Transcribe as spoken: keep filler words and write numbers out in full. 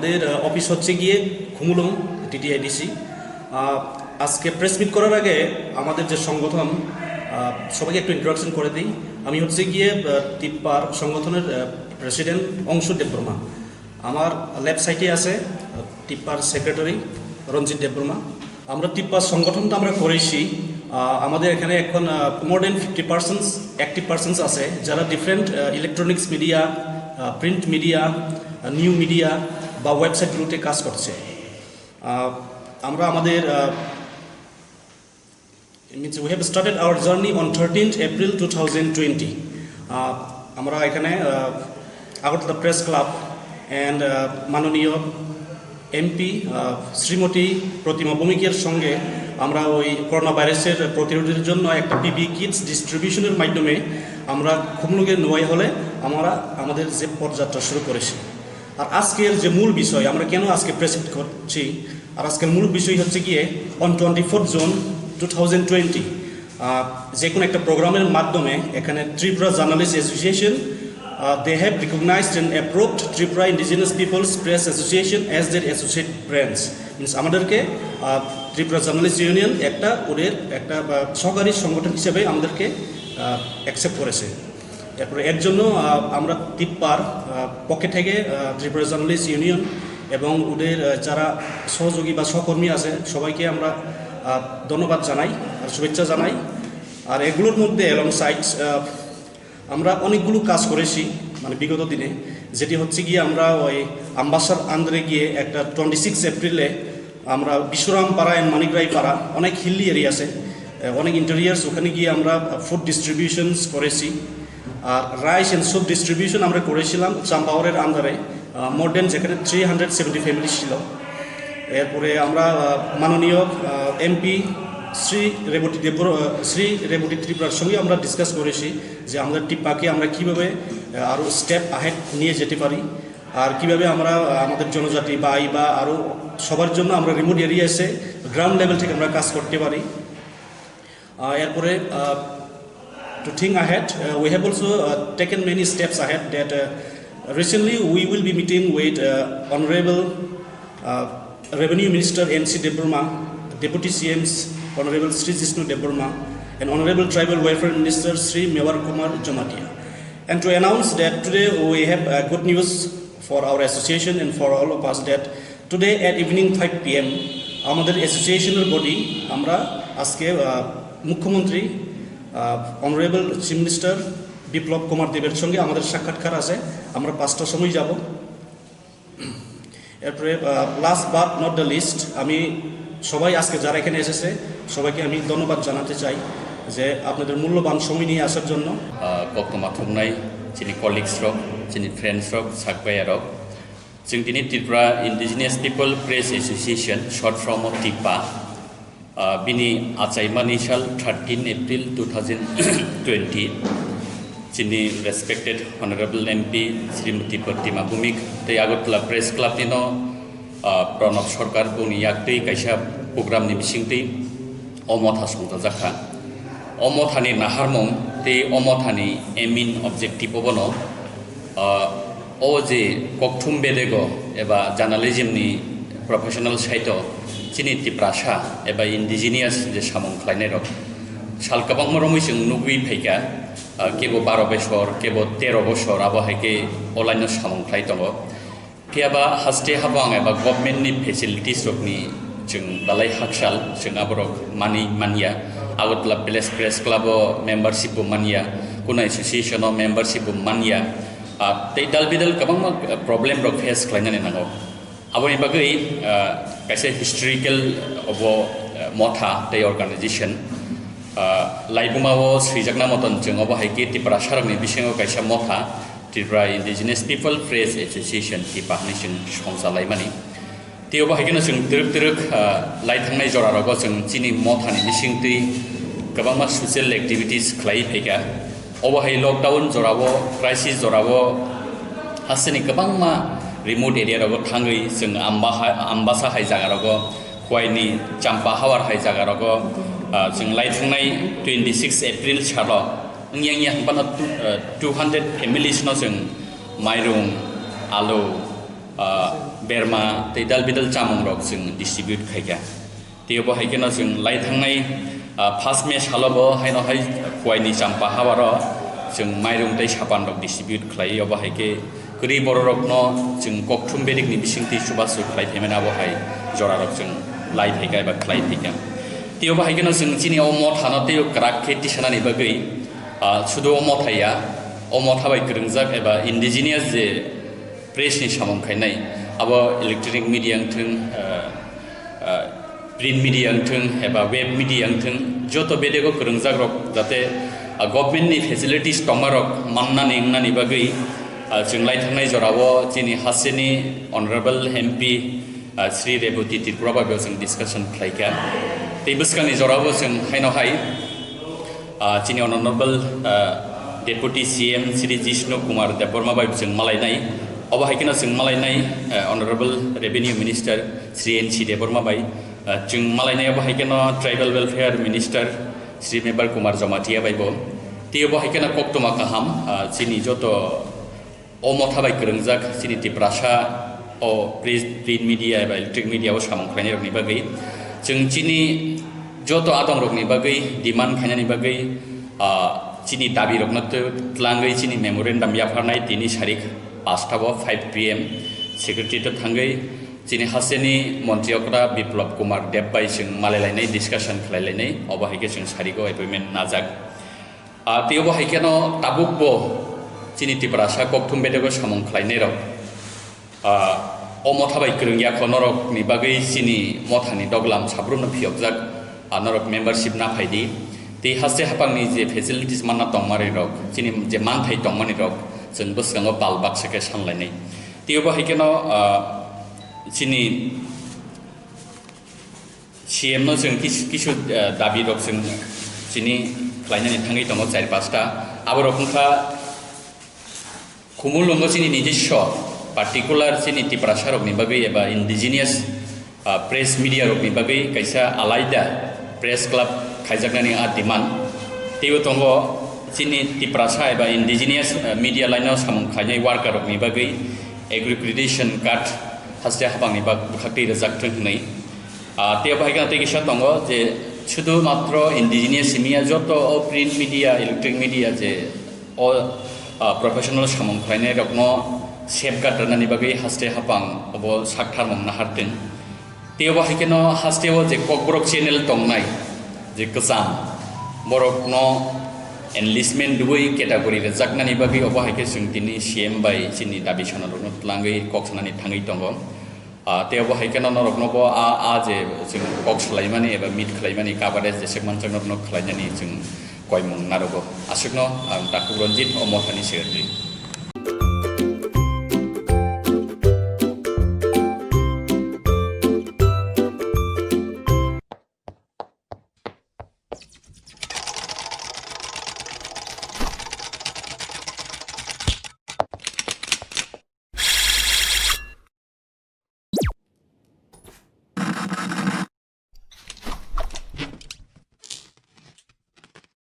আমাদের আহ, অফিস হচ্ছে গিয়ে খুমুলুং, টিটিআইডিসি। আহ, আজকে প্রেস মিট করার আগে আমাদের যে সংগঠন, আহ, সবাইকে একটু ইন্ট্রোডাকশন করে দিই। আমি হচ্ছে গিয়ে আহ, তিপ্পার সংগঠনের প্রেসিডেন্ট অংশু দেববর্মা। আমার লেফট সাইডে আছে আহ, তিপ্পার সেক্রেটারি রঞ্জিত দেববর্মা। আমরা তিপ্পার সংগঠন তো আমরা করেছি। আহ, আমাদের এখানে এখন more than fifty percent active presence আছে, যারা different electronics media, print media, new media বা ওয়েবসাইটগুলোতে কাজ করছে। আহ, আমরা আমাদের means we have started our journey on thirteenth April two thousand twenty. আমরা এখানে আহ, আগরতলা প্রেস ক্লাব অ্যান্ড মাননীয় এমপি শ্রীমতী প্রতিমা ভৌমিকের সঙ্গে আমরা ওই করোনা ভাইরাসের প্রতিরোধের জন্য একটা পিপি কিটস ডিস্ট্রিবিউশনের মাধ্যমে আমরা খুমলুঙের নোয়াই হলে আমরা আমাদের যে পদযাত্রা শুরু করেছি। আর আজকের যে মূল বিষয়, আমরা কেন আজকে প্রেস মিট করছি, আর আজকের মূল বিষয় হচ্ছে গিয়ে on twenty fourth June two thousand twenty যে কোনো একটা প্রোগ্রামের মাধ্যমে এখানে Tripura journalist association, they have recognized and approved Tripura Indigenous Peoples Press Association as their associate branch. Means আমাদেরকে আহ, ত্রিপুরা জার্নালিস্ট ইউনিয়ন একটা ওদের একটা আহ, সহকারী সংগঠন হিসেবে আমাদেরকে অ্যাকসেপ্ট করেছে। এরপরে এর জন্য আহ, আমরা তিপ্পার আহ, পক্ষে থেকে আহ, ত্রিপুরা জার্নালিস্ট ইউনিয়ন এবং ওদের আহ, যারা সহযোগী বা সহকর্মী আছে সবাইকে আমরা আহ, ধন্যবাদ জানাই আর শুভেচ্ছা জানাই। আর এগুলোর মধ্যে অ্যালং সাইড আমরা অনেকগুলো কাজ করেছি, মানে বিগত দিনে, যেটি হচ্ছে গিয়ে আমরা ওই আমবাসার আন্ডারে গিয়ে একটা টোয়েন্টি সিক্স এপ্রিলে আমরা বিশ্বরাম পাড়া অ্যান্ড মানিক রায় পাড়া, অনেক হিলি এরিয়া আছে, আহ, অনেক ইন্টেরিয়ার্স, ওখানে গিয়ে আমরা ফুড ডিস্ট্রিবিউশনস করেছি। আর রাইস অ্যান্ড স্যুপ ডিস্ট্রিবিউশন আমরা করেছিলাম চাম্পাওয়ারের আন্ডারে, মোর দেন যেখানে থ্রি হান্ড্রেড সেভেন্টি ফ্যামিলি ছিল। এরপরে আমরা আহ, মাননীয় এমপি শ্রী রেবতী দেব শ্রী রেবতী ত্রিপুরার সঙ্গে আমরা ডিসকাস করেছি যে আমাদের টিপ্পাকে আমরা কীভাবে আরও স্টেপ আহেড নিয়ে যেতে পারি, আর কিভাবে আমরা আহ, আমাদের জনজাতি ভাই বা আরও সবার জন্য আমরা রিমোট এরিয়াসে গ্রাউন্ড লেভেল থেকে আমরা কাজ করতে পারি। Uh, এরপরে uh, to think ahead, uh, we have also uh, taken many steps ahead that uh, recently we will be meeting with uh, Honorable uh, Revenue Minister N C Debbarma, Deputy C Ms Honorable Sri Jishnu Debbarma, and Honorable Tribal Welfare Minister Sri Mewar Kumar Jamatia. And to announce that today we have uh, good news for our association and for all of us that today at evening five p m আমাদের অ্যাসোসিয়েশনের বডি আমরা আজকে আহ, মুখ্যমন্ত্রী honourable chief minister Biplab কুমার দেবের সঙ্গে আমাদের সাক্ষাৎকার আছে। আমরা পাঁচটার সময় যাব। এরপরে last but not the least, আমি সবাই আজকে যারা এখানে এসেছে সবাইকে আমি ধন্যবাদ জানাতে চাই যে আপনাদের মূল্যবান সময় নিয়ে আসার জন্য। Ah, koktoma thumnai chini colleagues rok, chini friends rok, sakbaya rok. Chwng tini Tripura Indigenous People Press Association, short form o TIPA, ah, bini achaimani sal thirteen April two thousand twenty. Chini respected Honorable M P Srimati Pratima Bhumik tei Agartala Press Club ni no, ah, Pranab Sarkar boni yak tei kaisa program ni bising tei o motha songchajak kha. O mothani naharmung tei o mothani aim in objective obono, ah, o je kokthum bedego eba journalism ni professional side o chini Tiprasa eba indigenous je samung khlainai rok sal kwbangma romwi chwng nugwi phaikha, ah, kebo baro bosor, kebo tero bosor, abo hai khe o line o samung khlai tongo. Phiya ba haste habang eba government ni facilities rok ni chwng balai hakchal chwng aborok manwi manya. Agartala Village Press Club o membership bo manya, kuno association o membership bo manya. Ah, tei dal bidal kwbangma problem rok face khlainani nango. Aboni bagwi, ah, kaisa historical obo, ah, motha tei organization. Ah, laibuma o swijakna moton chwng obo hai khe Tiprasa rokni bisingo kaisa motha. Tripura Indigenous People Press Association TIPA hinwi chwng songchalaimani. Tei obo hai kheno chwng twrwk twrwk, ah, lai thangnai jora rogo chwng chini mothani bisingtwi kwbangma social activities khlaiwi phaikha. Obo hai lockdown jorao, crisis jorao hasteni kwbangma remote area rogo thangwi chwng Amba ha-, Ambasa hai jaga rogo, Khwaini Champa Hawar hai jaga rogo, ah, chwng lai thangnai twenty six April salo wngya wngya hwnphano two, ah, two hundred families no chwng mairung, alu, ah, berma tei dal bidal chamungrok chwng distribute khaikha. Tei obo hai kheno chwng lai thangnai, ah, first May salo bo haino hai Khowai ni Champa habaro chwng mairung tei sapan rok distribute khlai, obo hai khe kwrwi bororokno chwng kokthum bedekni bisingtwi chubachu khlai phaimani abo hai jorarok chwng lai phaikha eba khlai phaikha. Tei obo hai kheno chwng chini o mothano tei kwrak khe tisanani bagwi, ah, sudu o motha ya, o motha bai kwrwngjak eba indigenous je press ni samung khainai, abo electronic media wngthwng, ah, ah, print media wngthwng eba web media wngthwng, joto bedego kwrwngjak rok jate, ah, government ni facilities tongma rok mannani wngnani bagwi, ah, chwng lai thangnai jorao chini hasteni Honorable M P, ah, Shri Rebati Tripura bai bo chwng discussion khlaikha. Tei bwskangni jorao chwng haino hai, ah, chini Honorable, ah, Deputy C M Shri Jishnu Kumar Debbarma bai chwng malainai. Obo hai kheno chwng malainai, ah, Honorable Revenue Minister Shri N C Debbarma bai, ah, chwng malainai obo hai kheno Tribal Welfare Minister Shri Mebar Kumar Jamatia bai bo. Tei obo hai kheno koktwma kaham, ah, chini joto o motha bai kwrwngjak chini Tiprasa o press, print media eba electronic media o samung khlainai rokni bagwi chwng chini joto adong rokni bagwi demand khainani bagwi, ah, chini dabi rokno tw-, twlangwi chini memorandum yapharnai tini sarik pasta o five P M secretary to thangwi chini hasteni montri okra Biplab Kumar Deb bai chwng malailainai, discussion khlailainai, obo hai khe chwng sarigo appointment najak. Ah, tei obo hai kheno tabuk bo chini Tiprasa kokthum bedego samung khlainai rok, ah, o motha bai kwrwng ya kho norok ni bagwi chini motha ni doglam sabrumno phiyokjak, ah, norok membership na phai di. Tei haste haphang ni je facilities manna tongmani rok, chini je manthai tongmani rok, chwng bwskango pal baksa khe sanlainai. Tei obo hai kheno, ah, chini C M no chwng kis-, kisu, eh, dabi rok chwng chini khlainani thangwi tongo char pasta. Aborok wngkha Khumulwngo chini nijiswa particular chini Tiprasa rokni bagwi eba indigenous, ah, press media rokni bagwi kaisa alaida press club khaijaknani a demand. Teibo tongo chini Tiprasa eba indigenous, ah, media line o samung khlainai worker rokni bagwi accreditation card haste haphangni bak-, bwkhaktwi rwjak thung hwnwi. Ah, tei obo hai kheno tei kisa tongo je sudu matro indigenous simiya joto o print media, electronic media je o, ah, professional samung khlainai rokno safeguard rwnani bagwi haste haphang obo sak tharmung nahartwng. Tei obo hai kheno haste o je Kokborok channel tongnai je kwcham borokno enlistment rwui category rwjaknani bagwi obo hai khe chwng tini C M bai chini dabi sana rokno twlangwi kok sanani thangwi tongo. Ah, tei obo hai kheno norokno bo a, a je chwng kok salaimani eba meet khlaimani coverage jesek manchak norokno khlainani chwng koimung narogo. Aswkno ang Takhuk Ranjit, o mothani secretary.